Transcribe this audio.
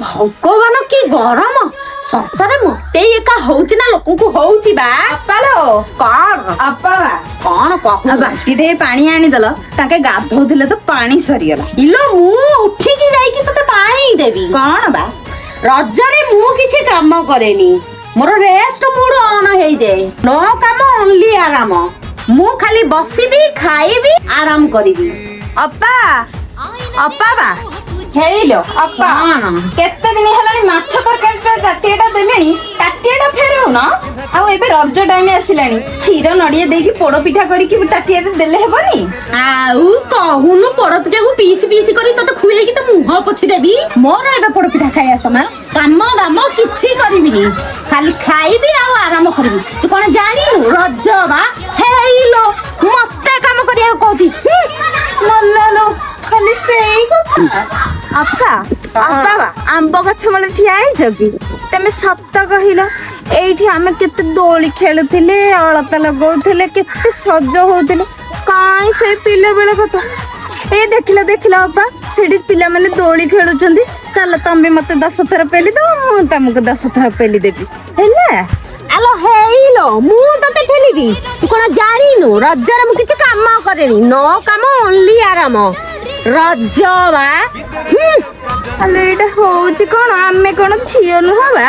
ଭଗବାନ, କି ଗରମ! ସଂସାର ମତେ ଏକା ହଉଛି ନା ଲୋକଙ୍କୁ ହଉଛି ବା? ଅପାଲୋ। କଣ? ଅପା ବା। କଣ କହୁ? ଆଉ ବାଲ୍ଟିଟେ ପାଣି ଆଣିଦେଲ, ତାଙ୍କେ ଗାଧଉଥିଲେ ତ ପାଣି ସରିଗଲା। ଇଲୋ, ମୁଁ ଉଠିକି ଯାଇକି ତତେ ପାଣି ଦେବି? କଣ ବା? ରଜରେ ମୁଁ କିଛି କାମ କରେନି। ମୋର ରେଷ୍ଟ ମୁଡ ଅନ୍ ହେଇଯାଏ। ନୋ କାମ, ଓନ୍ଲି ଆରାମ। ମୁଁ ଖାଲି ବସିବି, ଖାଇବି, ଆରାମ କରିବି। ଅପା, ଅପା ବା, ହେଇଲୋ ଅପା। କଣ? କେତେ ଦିନ ହେଲାଣି ମାଛ ତରକାରୀଟା ତାଟିଆଟା ଦେଲେଣି, ତାଟିଆଟା ଫେରଉନ। ଆଉ ଏବେ ରଜ ଟାଇମ ଆସିଲାଣି, କ୍ଷୀର ନଡିଆ ଦେଇକି ପୋଡ ପିଠା କରିକି ତାଟିଆରେ ଦେଲେ ହେବନି? ଆଉ କହୁନୁ, ପୋଡପିଠାକୁ ପିସି ପିସି କରି ତତେ ଖୁଏଇକି ତ ମୁହଁ ପୋଛି ଦେବି। ମୋର ଏବେ ପୋଡପିଠା ଖାଇବା ସମୟ। କାମ ଦାମ କିଛି କରିବିନି, ଖାଲି ଖାଇବି ଆଉ ଆରାମ କରିବି। ତୁ କଣ ଜାଣିନୁ ରଜ ବା? ହେଇଲୋ, ମତେ କାମ କରିବାକୁ କହୁଛି, ହୁଁ। ମଲା ଲୋ, ଖାଲି ସେଇ କଥା। ଆପା, ଆପା ବା, ଆମ୍ବ ଗଛ ମୂଳେ ଠିଆ ହେଇଛ କି ତମେ? ସତ କହିଲ, ଏଇଠି ଆମେ କେତେ ଦୋଳି ଖେଳୁଥିଲେ, ଅଳତା ଲଗାଉଥିଲେ, କେତେ ସଜ ହଉଥିଲେ। କାଇଁ ସେ ପିଲା ବେଳ କଥା! ଏ ଦେଖିଲ, ଦେଖିଲ ଅପା, ସେଠି ପିଲାମାନେ ଦୋଳି ଖେଳୁଛନ୍ତି। ଚାଲ, ତମେ ମତେ 10 ଥର ପେଲି ଦବ, ମୁଁ ତମକୁ 10 ଥର ପେଲି ଦେବି, ହେଲା? ଆଲୋ ହେଇଲୋ, ମୁଁ ତତେ ଠେଲିବି? ତୁ କଣ ଜାଣିନୁ ରଜରେ ମୁଁ କିଛି କାମ କରେନି? ନୋ କାମ, ଓନ୍ଲି ଆରାମ। ରଜ ବା, ହୁଁ। ଆଲୋ, ଏଇଟା ହଉଛି କଣ? ଆମେ କଣ ଝିଅ ନୁହଁ ବା?